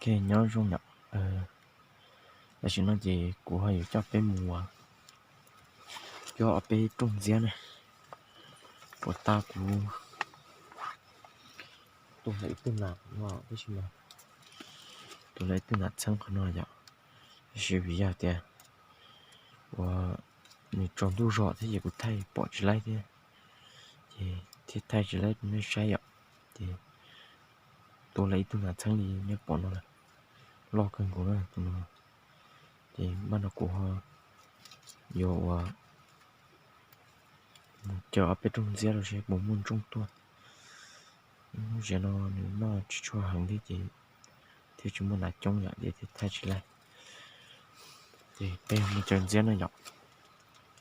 Nyob zoo yom, tam sim no ces kuv ho yuav coj peb mus ua, coj ob peb rooj ntxiab na. Puas tas kuv tua lawm ib tug nas no, tab sis mas tua lawm ib tug nas txheeb qhov no yom. Tab sis vim yog tias uas nws tsaus ntuj zog thiab ces kuv thaij pom tsis laib thiab, ces thiaj thaij tsis laib rau nej saib yom. Ces tua lawm ib tug nas txheeb li nej pom no lawm, loj kawg nkaus na tus no. Ces npaj no kuv ho yuav ua mus coj ob peb rooj ntxiab los sis puas muaj ntsooj tuaj. Lub zem no nws noj tsis tshua heev thiab ces thiaj tsis muaj nas coob yom, ces thiaj thaij tsis laib. Ces peb mus coj ntxiab na yom,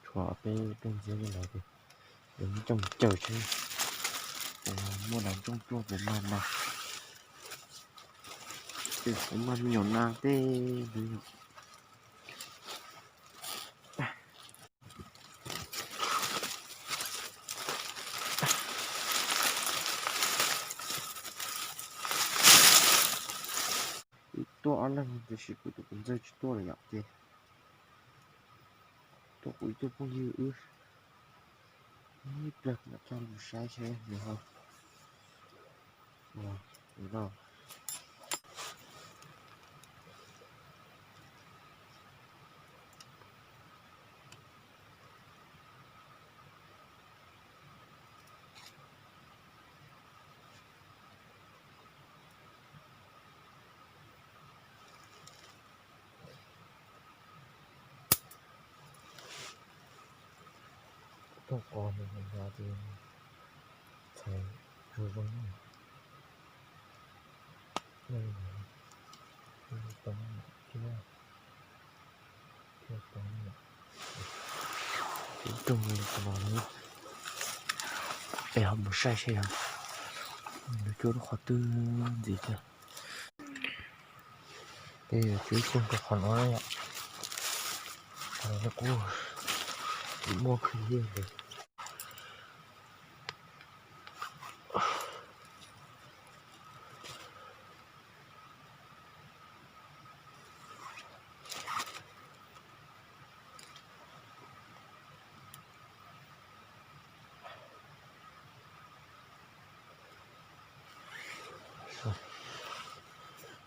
tshuav ob peb rooj ntxiab li ntawd ces yuav muab coj mus cawm seb puas muaj nas ntsooj tuaj puas mag mas. Ces puas mag me nyuam nas tej ntawd yom. Wb tuaj ob leeg tiam sis kuv tus kuv ntxawg tsis tuaj lawm yom, ces tuaj kuv ib tug phooj ywg wb ib pliag mam coj mus saib seb nws ho ua li no. Tau qos mus nrad ces txhais tsuag zoo. Ib rooj li qhov no, peb ho mus saib seb yog nws cuab lub qhov twg ntxiv thiab. Peb yuav cuab ib rooj rau qhov no yom. Qhov no kuj muaj khwv nyiaj ntawd.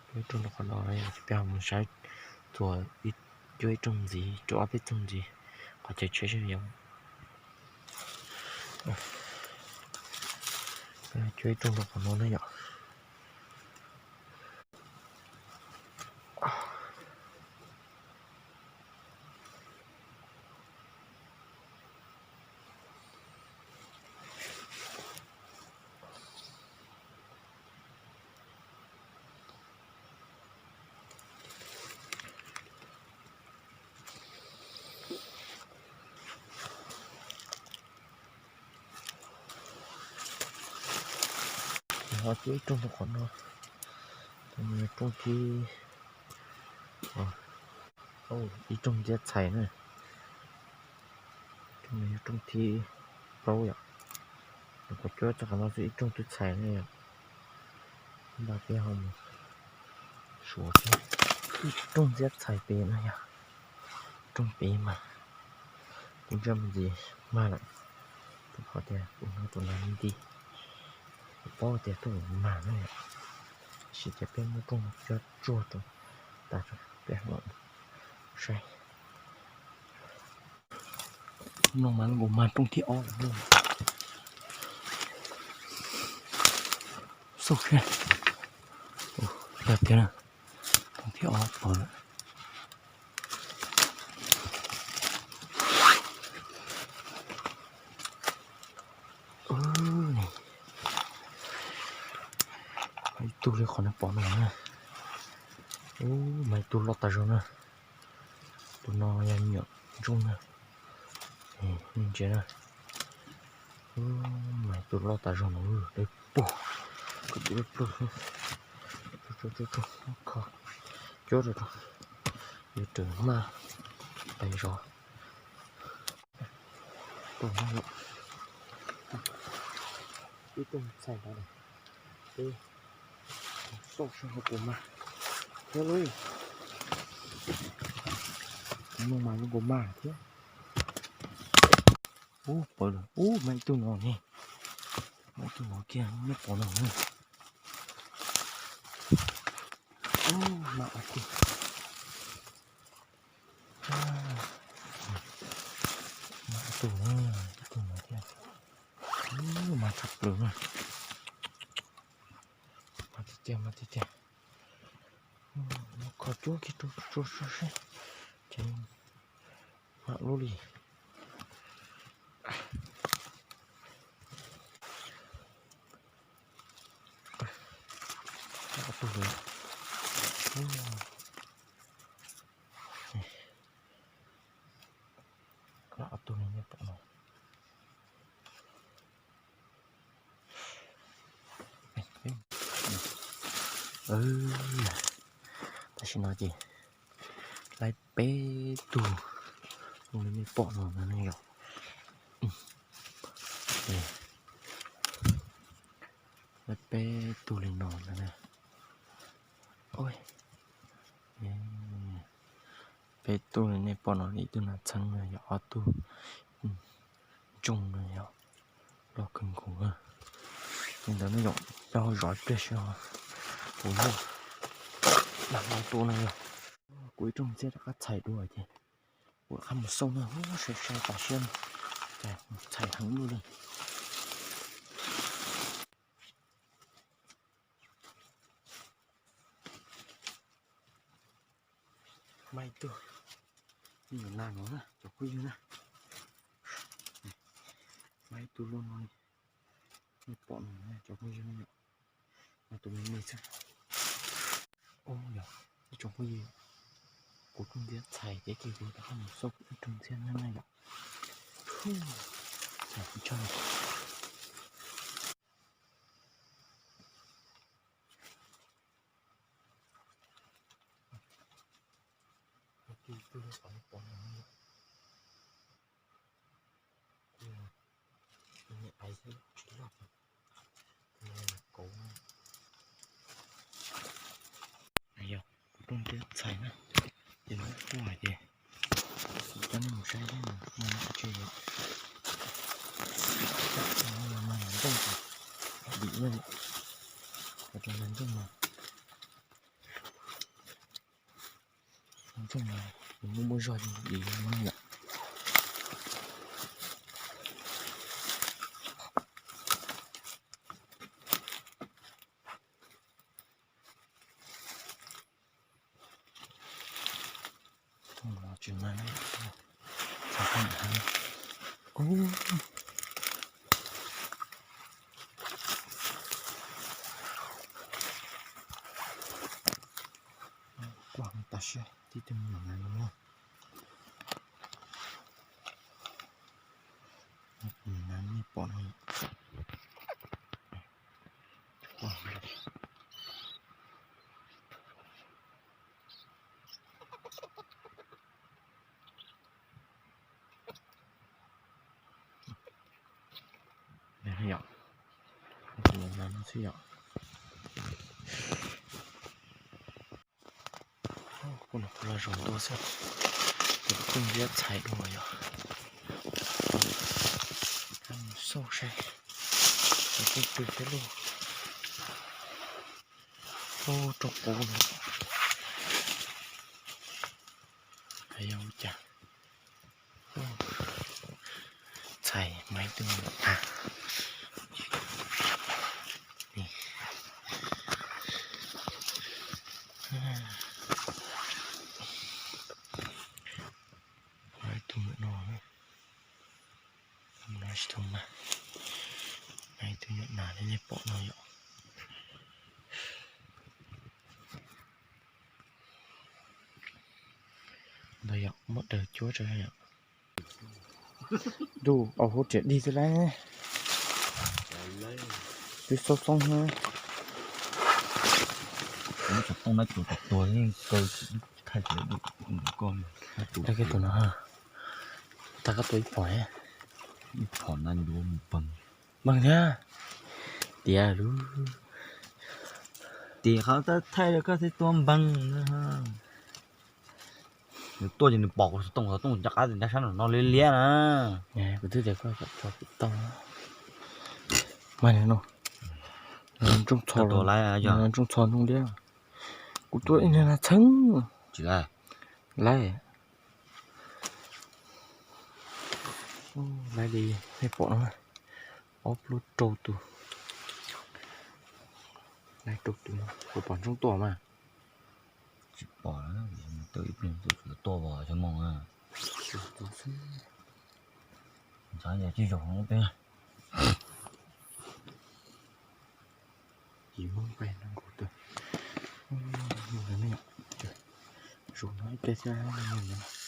Cuab ib rooj rau qhov no, peb ho mus saib txuas cuab ib rooj ntxiv rau ob peb txoog ntxiv, qhov chaw tsheb seb yog. Cuab ib rooj rau qhov no na yom. Ho cuab ib rooj rau qhov no, rooj thib, ib rooj ntxiab txhais na. Rooj no yog rooj thib plaub yom. Nws kuj cuab txog qhov no xwb, ib rooj twb txhais na yom. Npaj peb ho mus suav thiab. Ib rooj ntxiab txhais pem no yog rooj pem mas kuv ntsia me ntsis mag lawm, rau qhov tias kuv noj tus nas nti, kuv paub tias tuaj mag na yom. Tab sis ces peb muab rooj coj tsuag rau tas, peb ho saib. Mloog mas nkaus mag rooj thib ob lawm. Xauj seb, yog tiag na, rooj thib ob pom lawm. Ib tug li qhov nej pom no na. Ub, mas ib tug loj tas zog na. Tus no yog me nyuam ntsooj na. Nej ntsia na. Mas ib tug loj tas zog no, dawb paug, koj dub dawb paug. Kho, cuab rau, yuav raws hmaj pais zov. Tus no, ib tug txhais ntawd, peb xauj seb ho puas mag. thiab lauj. Muaj mas zoo nkaus mas thiab. Ub, pawv lawm. Ub, mas ib tug no ne. Mas ib tug no kiag, nej pom no na. Ub, mas ob tug. Mas ob tug na, ib tug no thiab. Ub, mas tshaj plaws na. Mas tiag tiag, mas tiag tiag. Mus kho cuab kiag rau tsuag tsuag seb, ces mam lub li. Ob tug li. Ob tug li nej pom no. Tam sim no ces laib peb tug zoo li nej pom no na yom. Laib peb tug li no na. Peb tug li nej pom no, ib tug nas txheeb no yog ob tug ntsoog no yog loj kawg nkaus. Li ntawd nej yom, coj zov ib pliag seb puas muaj dab hmab tuaj no yog. Kuv ib rooj ntxiab rov qab txhais dua ces kuv rov qab mus xauj na, sai sai tas siab no, txhais heev luaj li. Mas ib tug, me nyuam nas no na cov phooj ywg na. Mas ib tug luaj no, nej pom no na cov phooj ywg na yom. Mas tus me me xwb. Ub yog ib tsoom phooj ywg, kuv rooj ntxiab txhais ces kuv rov qab mus xauj kuv ib rooj ntxiab na yom. Txhais tshaj. Yog kuv rooj ntxiab txhais na, ces lub kuaj ces coj nej mus saib seb mas muaj dab tsi. Mas nas ntsooj ces dim na, nas ntsooj mas, nas ntsooj mas nws muaj muaj zog ces dim no yom. Kuaj tas siab tib tug me nyuam nas no. Nas nej pom no. Yom, kuv no xwb yom. Kuv no kuv los zaum ntua xwb, kuv rooj ntxiab txhais dua yom. Mus xauj saib, kuv twb pw peb lub, lub roob qub no. Yog ua cas txhais mas ib tug nyuam nas. Mas ib tug nyuam no, mas ib tug nyuam nas li nej pom no yom. Ntawd yom, muab daws cuab tso yom. Ntuj, au hub riam dig xwb lawm. Twb xoob xoob na. Muab cov tooj na tus tuag yeej kaw thaij tsis tau koj. Tag kis tus no, tag koj tua ib phom, ib phom na ncuav mus peeg. Peeg thiab. Tiag lub. Tim qhov tab thaij rau koj thiaj tua npeeg na. Nws tuaj ces nws pom kuv xov tooj, xov tooj nco qab tus nrab sab nraum no liab liab na. Kuv twb tias koj tso kuv tau. Mas no, ntsooj txho, ntsooj txho ntsooj liab. Kuv tua ib niag nas txheeb. Tsis laib. Laib. Laib li nej pom no, ob plaub rau tus. Laib rau tus no, puas pom ntsooj tuaj mas? Tsis pom, tua ib pliag tus tuaj vas xyov moog. Ntxhov yog tsis zaum peb. Ib Hmoob peb no nkaus twg. Zaum no ib pliag thiab.